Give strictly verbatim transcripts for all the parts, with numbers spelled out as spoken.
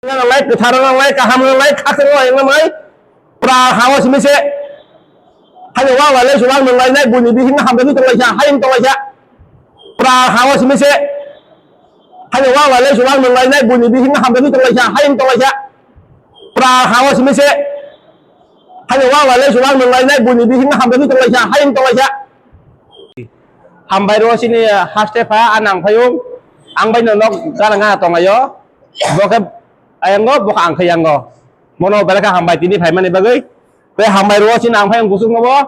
Nanglai, kwthar nanglai, kaham nanglai, khakchang nanglai, pra hawa simi se. Haino wang lai lai, sulang nanglai nai, buini bihik no hamjagwi tonglaisa, hayung tonglaisa. Pra hawa simi se. Haino wang lai lai, sulang nanglai nai, buini bihik no hamjagwi tonglaisa, hayung tonglaisa. Pra hawa simi se. Haino wang lai lai, sulang nanglai nai, buini bihik no hamjagwi tonglaisa, hayung tonglaisa. Hambai rw sini haste pha, a nang phayung, ang bai no nok gana gana tonglaio. Bo khe ayango, bo khe ang khe yango. Bono belai khe hambai tini phaimani bagwi. Tei hambai rw sini ang phayung kuchuk no bo.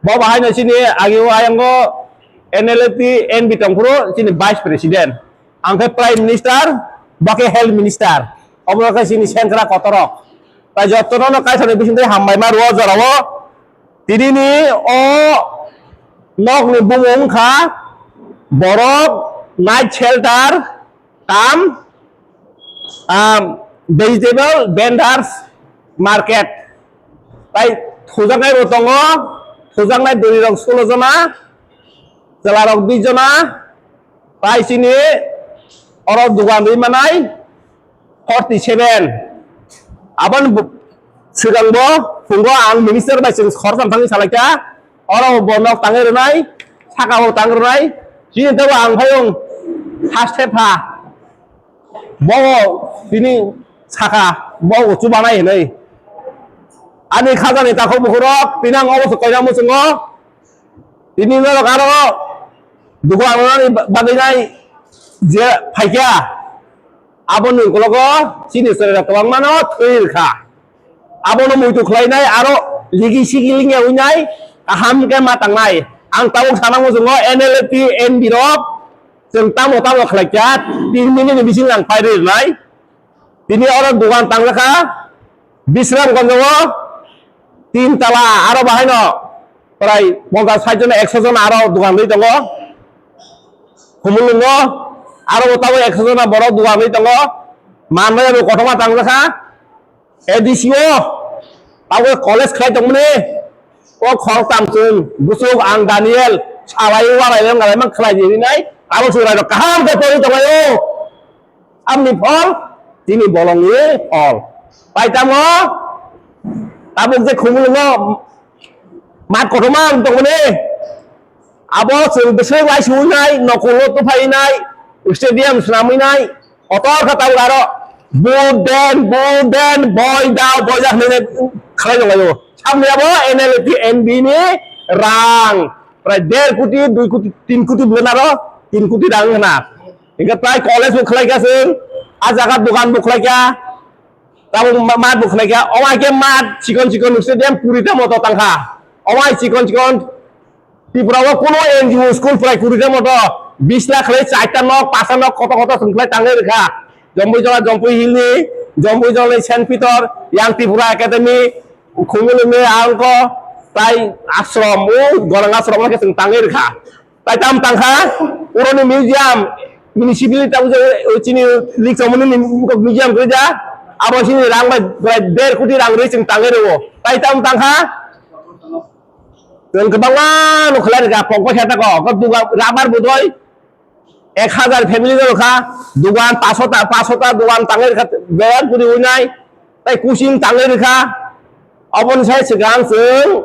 Bo bahai no sini agi o ayango N L F T N B tongphuru sini vice president. Ang khe prime minister, bo khe health minister. Obo khe sini sengkra kotorok. Tai jotto no kaithoni bising tei hambai ma rw jorao. Tini ni o nok ni bumung kha borok night shelter, kam, um, vegetable vendors market. Tai thujaknai bo tongo, thujaknai bwrwi rok sulo jona, chwla rok bis jona, tai sini oro dugan rwi manai forty seven. Aboni bu-, swkang bo phungo ang minister bai chwng khoroktham thangwi salaikha, oro bo nok tangwi rwnai, saka bo tang rwnai, chini tei bo ang phai wng haste pha. Bo tini saka, bo chubanai hinwi. Ani khajani takhuk bukhurok, tini ang obo se koina muchungo. Tini norok aro dugan rwnani bagwi nai je phaikha, aboni ukologo chini chwrairok kwbangmano thwi rwkha. Abono muitu khlainai aro ligi sigi lingya winai kaham khe ma tangnai. Ang tabuk sana muchungo N L F T N B rok chwng tamo tamo khlaikha, tin minute ni bising ang pairwi rwnai. Tini oro dugan tangjakha Bisramganj o tin tala, aro bahaino prai ponchas sait jon ekso jon aro dugan rwi tongo. Khumulwngo aro bo tabuk ekso jon borok dugan rwi tongo. Manmaya bo kothoma tangjakha. A D C o tabuk college khlai tongmani. O khoroktham chwng, bwswk ang Daniel, salai walai wng galai man khlai di rinai, abo chwrai rok kaham khe pori tonglaio. Amni phol, tini bolongni phol. Pai tamo, tabuk je khumulwngo mat kothoma wng tongmani, abo chwng bwswk lai suinai, nokulo tuphainai, stadium swnamwinai, kotor kha tabuk aro, vote den, vote den, boi dao, boi da hwnwi khlai tonglaio. Samni abo N L F T N B ni rang, prai der koti, dui koti, tin koti bwlana ro, tin koti rang hwna. Hingke tai college bo khlai kha chwng, a jaga dogan bo khlai kha, tabuk ma-, mat bo khlai kha, omo hai khe mat chikon chikon nukse dem puri tamo to tang kha. Omo hai chikon chikon Tripura o kuno N G O school prai kuri tamo to, bis lakh khlai chaita nok, pasta nok, koto koto chwng khlai tangwi rwkha. Jomboi jola Jompui Hill ni, Jomboi jola ni Saint Peter, Young Tripura Academy, Khumulwng ni angko tai ashram, o gorang ashram khe chwng tangwi rwkha. Tai tam tangkha, oro ni museum, municipality tamo je, o chini lik chongmani ni museum kwrwi ja, abo chini rang bai, bai der koti rang rwi chwng tangwi rwo. Tai tam tangkha, chwng kwbangma no khlai rwkha, pokbai khe tako, ko duga rubber budoi, ek hazar family no rwkha, dugan paso ta, paso ta dugan tangwi rwkha, bek guri winai, tai kuching tangwi rwkha, Oboni sai swkang chwng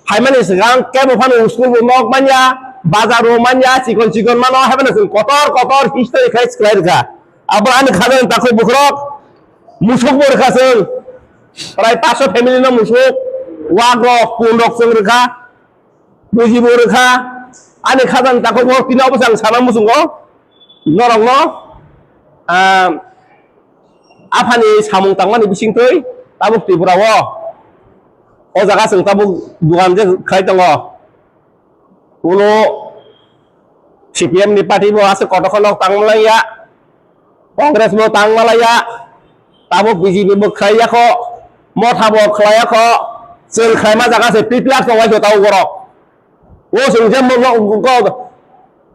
phaimani swkang kebo phano school bo nok manya, bazar bo manya, chikon chikon mano, haibano chwng kotor kotor history khai swkhlai rwkha. Abo ani khajani takhuk bukhurok musuk bo rwkha chwng, prai paso family no musuk, wak rok, kun rok chwng rwkha, buji bo rwkha. Ani khajani takhuk bo tini obo chwng sana muchungo norokno, ah, Aphani samung tangmani bisingtwi tabuk Tripura o, o jaga chwng tabuk dugan je khlai tongo. Ulo C P M ni party bo aswk kotor kheno tangmalaiya, Congress bo tangmalaiya, tabuk B J P bo khlaiya kho, Motha bo khlaiya kho, chwng khlaima jaga se P P R tonglaikho tabuk borok. O chwng je mo-, mo-, ko-,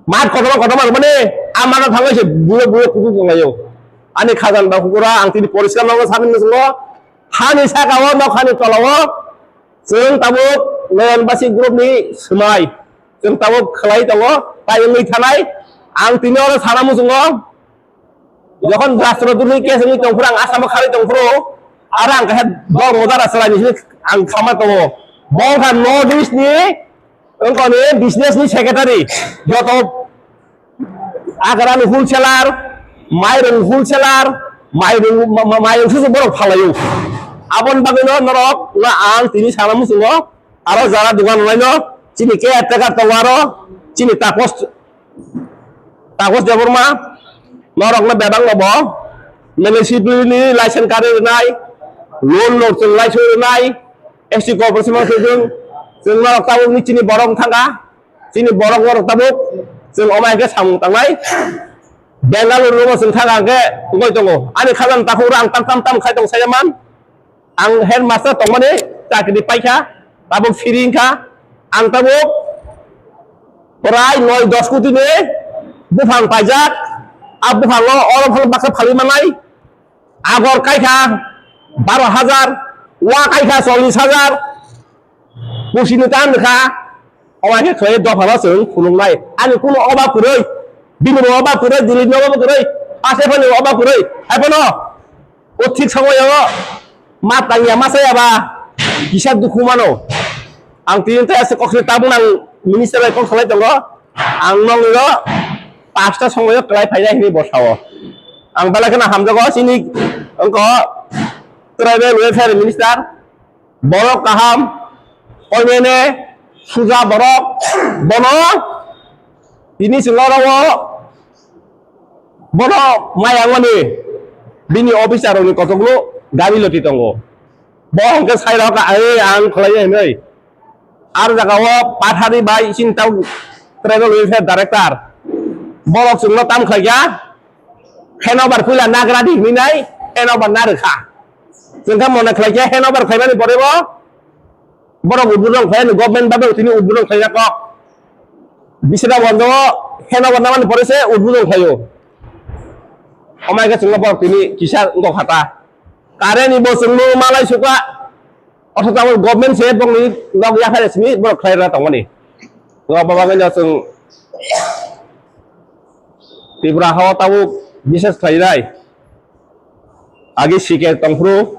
mat kotorma kotorma rwmani, a mano thangwi se buyo buyo kuchuk tonglaio. Ani khajan ba kukura ang tini poriskar nogo sakni muchungo, hani saka o, nok hani tola o, chwng tabuk Noyan Basi group ni swmai. Chwng tabuk khlai tongo, tai wngwi thanai. Ang tini oro sana muchungo, Jokhon rastro duri case wngwi tongphuru, ang Assam o kharwi tongphuru, aro ang kaisa dol moda rastro ni ang khama tongo. Bo wngkha North East ni, wngkha ni business ni secretary. Joto agra ni wholesaler, mairung wholesaler, mairung, ma-, ma-, mairung susu borok phalaio. Aboni bagwi no norok no ang tini sana muchungo, aro jara dugan rwlaino, chini caretaker tongo aro, chini Tapos Tapos Debbarma, norokno bebak no bo municipality ni license kari rwnai, loan no chwng license rwnai, S T corporation no chwng, chwng norok tabuk ni chini borok thangkha, chini borok norok tabuk chwng omo hai khe samung tangnai, Bengaluru no chwng thangkha hwnkhe wngwi tongo. Ani khajani takhuk rang tam tam tam khai tong saya man. Ang headmaster tongmani chakri paikha, tabuk siri wngkha. Ang tabuk prai noi dos koti ni buphang paijak. A buphango oro phano baksa phalwi manai. Agor kaikha baro hajar, wa kaikha chollish hajar. Kusini tan kha. Omo khe khlai dophano chwng phunuknai. Ani kuno obab kwrwi, bini bo obab kwrwi, Dilip ni obab kwrwi, Asef ni obab kwrwi. Hai phano o thik somoyo ma tangya ma saya ba kisa dukhu mano. Ang tini tai ase kok se tabuk nang minister bai kok salai tongo. Ang nong ro pasta somoyo klai phainai hini bosao. Ang belai kheno hamjago chini wngkha tribal welfare minister. Borok kaham, oinene suja borok, bono tini chwng oro o bono mayangmani bini officer rokni kotoklo gari loti tongo. Bo hwnkhe sai rok ka, "Ai, ang khlaiya hinwi." Ar jaga o Pathari bai chini tau tribal welfare director. Borok chwngno tam khlaikha, handover puila nagra di hinwi nai, handover na rwkha. Chwng khe mone khlaikha, handover khlaimani pore bo borok udbodon khlai, government babe tini udbodon khlaijak kok. Bisira bonjo o handover namani pore se udbodon khlaio. Omai khe chwngno borok tini kisa wngkha ta. Current ni bo chwngno malai sukha. Othoch abo government se bongni nok yaphar simi borok khlai rwna tongmani. Bo baba gani chwng Tripura hao tabuk bises khlai nai. Agi C K tongphuru,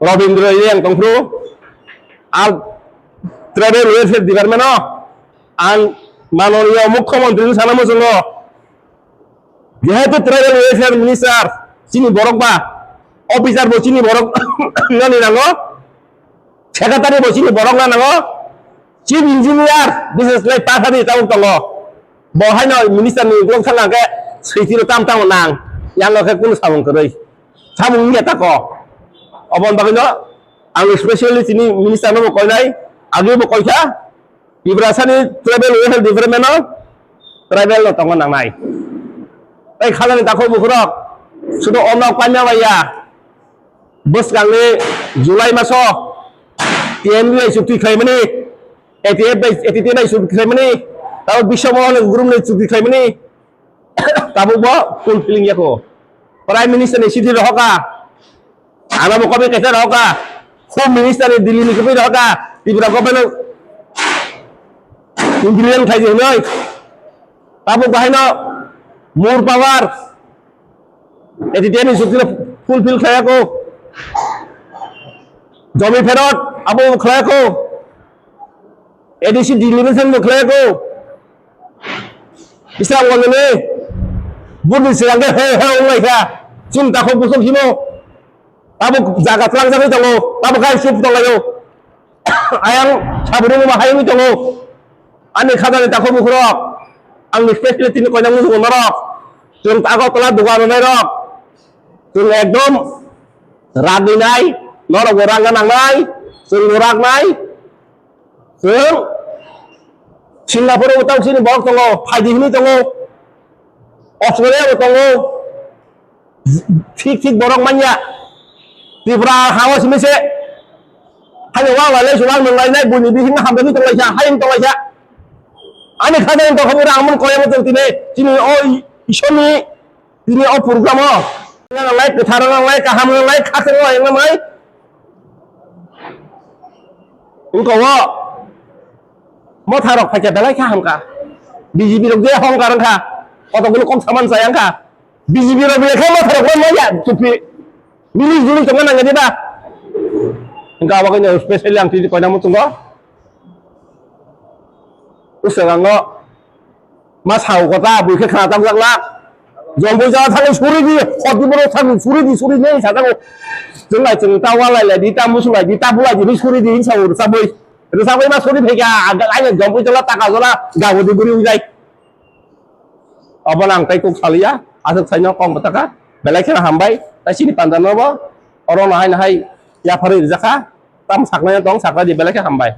Robindra Reang tongphuru, al tribal welfare department o ang manoniya mukhyamantri ni sana muchungo, jehetu tribal welfare minister chini borok ba, officer bo chini borok nani nango, secretary bo chini borok na nango, chief engineer bises khlai Pathari tabuk tongo. Bo haino minister ni ukulok thang khe switino tam tamo nang, yang khe kunu samung kwrwi. Samung wngya tako. Oboni bagwino ang specially chini minister no bo koinai, agi bo koikha, Tiprasani tribal welfare department no tribal no tongo nangnai. Tai khalani takhuk bukhurok, sudo onok paimya baiya. Bwskangni July maso T N B bai chukti khlaimani, A T F bai, A T T bai chukti khlaimani, tabo Biswa Mohan group ni chukti khlaimani, tabuk bo fulfilling yako. Prime Minister ni city rohoka, ano bo kopi kaisa rohoka, Home Minister ni Delhi ni kopi rohoka, Tripura government agreement khlaidi hinoi, tabuk bahaino more power, A T T ni chukti no fulfill khlai ako. Jomi pherot abo khlai ako. A D C delimitation bo khlai ako. Islam wangni budi silang ke he he wnglai kha. Chwng takhuk busuk himo. Abo jaga tlangjagwi tongo. Abo kai chup tonglaio. Ayang sabrung ma hayung tongo. Ani khajani takhuk bukhurok. Angni speciality ni koinang muchungo norok. Chwng Agartala dugan rwnai rok. Chwng ekdom ragwi nai, norok bo rang nangnai, chwng bo ragnai. Chwng Singapore bo tang sini borok tongo, phaidi hini tongo. Australia bo tongo. Thik thik borok manya. Tripura hao simi se. Haino wang lai lai sulang nang lai nai buini bihing hamjagwi tong lai sa, hayung tong lai sa. Ani khajani tong khabu rang mun koyamo tong tine. Chini o i-, isoni tini o program o. Nang lai kwthar nang lai kaham nang lai khaseng lai nang lai. Wngkha o. Motha rok phaikha belai kha hamkha. B J P rok je hongkar wngkha. Kotokgulo kok saman chaya wngkha. B J P rok bai khe ma thorok ma ya tupi. Mili juli tongna nang di ba. Engka abo kanya special yang tidi koina mutungo. Usagango ma sao kota bui khe khana tam jak lak. Jombo jala thangwi suri di, khoti boro thangwi suri di, suri nei sa jago. Jeng lai jeng ta walai lai di, ta musulai di, ta bulai di, suri di, sa ur sa bui. Rwchapwi ma suri phaikha, ang khe aini jompo jola, taka jola, gabo di bwrwi wngjai. Obono ang tei kok saliya, aswk saino kok bwtaka, belai kheno hambai, tai chini panda nobo, oro no hai no hai yapharwi rijak kha, tam saknai tong saknai di belai khe hambai.